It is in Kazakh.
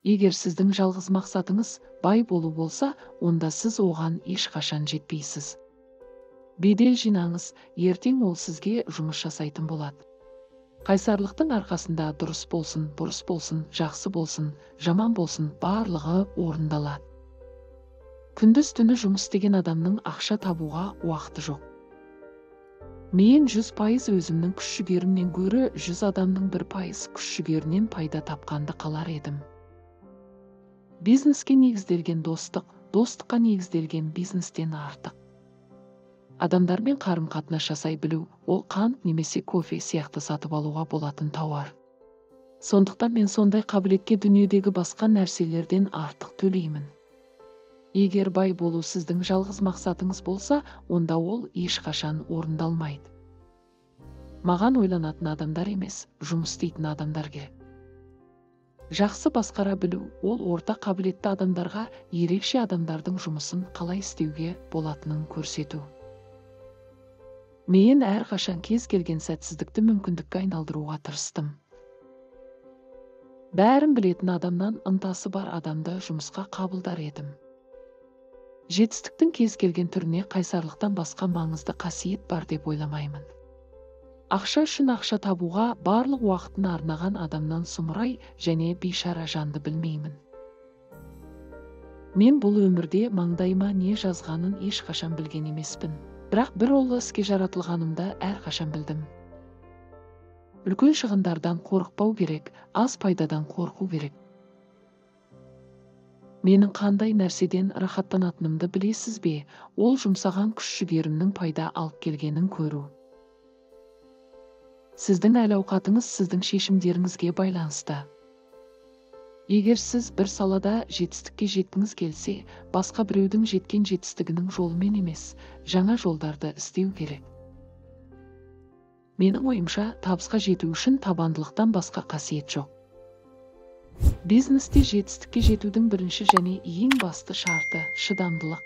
Егер сіздің жалғыз мақсатыңыз бай болу болса, онда сіз оған ешқашан жетпейсіз. Бедел жинаңыз, ертең ол сізге жұмыс жасайтын болады. Қайсарлықтың арқасында дұрыс болсын, бұрыс болсын, жақсы болсын, жаман болсын, барлығы орындалады. Күндіз түні жұмыс істеген адамның ақша табуға уақыты жоқ. Мен 100% өзімнің күш-жігерімнен гөрі 100 адамның 1% күш-жігерінен пайда тапқанды қалар едім. Бизнеске негізделген достық, достыққа негізделген бизнестен артық. Адамдармен қарым-қатынас жасай білу, ол қант немесе кофе сияқты сатып алуға болатын тауар. Сондықтан мен сондай қабілетке дүниедегі басқа нәрселерден артық төлеймін. Егер бай болу сіздің жалғыз мақсатыңыз болса, онда ол ешқашан орындалмайды. Маған ойланатын адамдар емес, жұмыс істейтін адамдар керек. Жақсы басқара білу, ол орта қабілетті адамдарға ерекше адамдардың жұмысын қалай істеуге болатынын көрсету. Мен әрқашан кез келген сәтсіздікті мүмкіндікке айналдыруға тырыстым. Бәрін білетін адамнан ынтасы бар адамды жұмысқа қабылдар едім. Жетістіктің кез келген түріне қайсарлықтан басқа маңызды қасиет бар деп ойламаймын. Ақша үшін ақша табуға барлық уақытын арнаған адамнан сұмырай және бейшара жанды білмеймін. Мен бұл өмірде маңдайыма не жазғанын ешқашан білген емеспін. Бірақ бір ұлы іске жаратылғанымды әрқашан білдім. Үлкен шығындардан қорықпау керек, аз пайдадан қорқу керек. Менің қандай нәрседен рахаттанатынымды білесіз бе? Ол жұмсаған күш-жігерімнің пайда алып келгенін көру. Сіздің әл-ауқатыңыз сіздің шешімдеріңізге байланысты. Егер сіз бір салада жетістікке жеткіңіз келсе, басқа біреудің жеткен жетістігінің жолымен емес, жаңа жолдарды іздеу керек. Менің ойымша, табысқа жету үшін табандылықтан басқа қасиет жоқ. Бизнесте жетістікке жетудің бірінші және ең басты шарты шыдамдылық.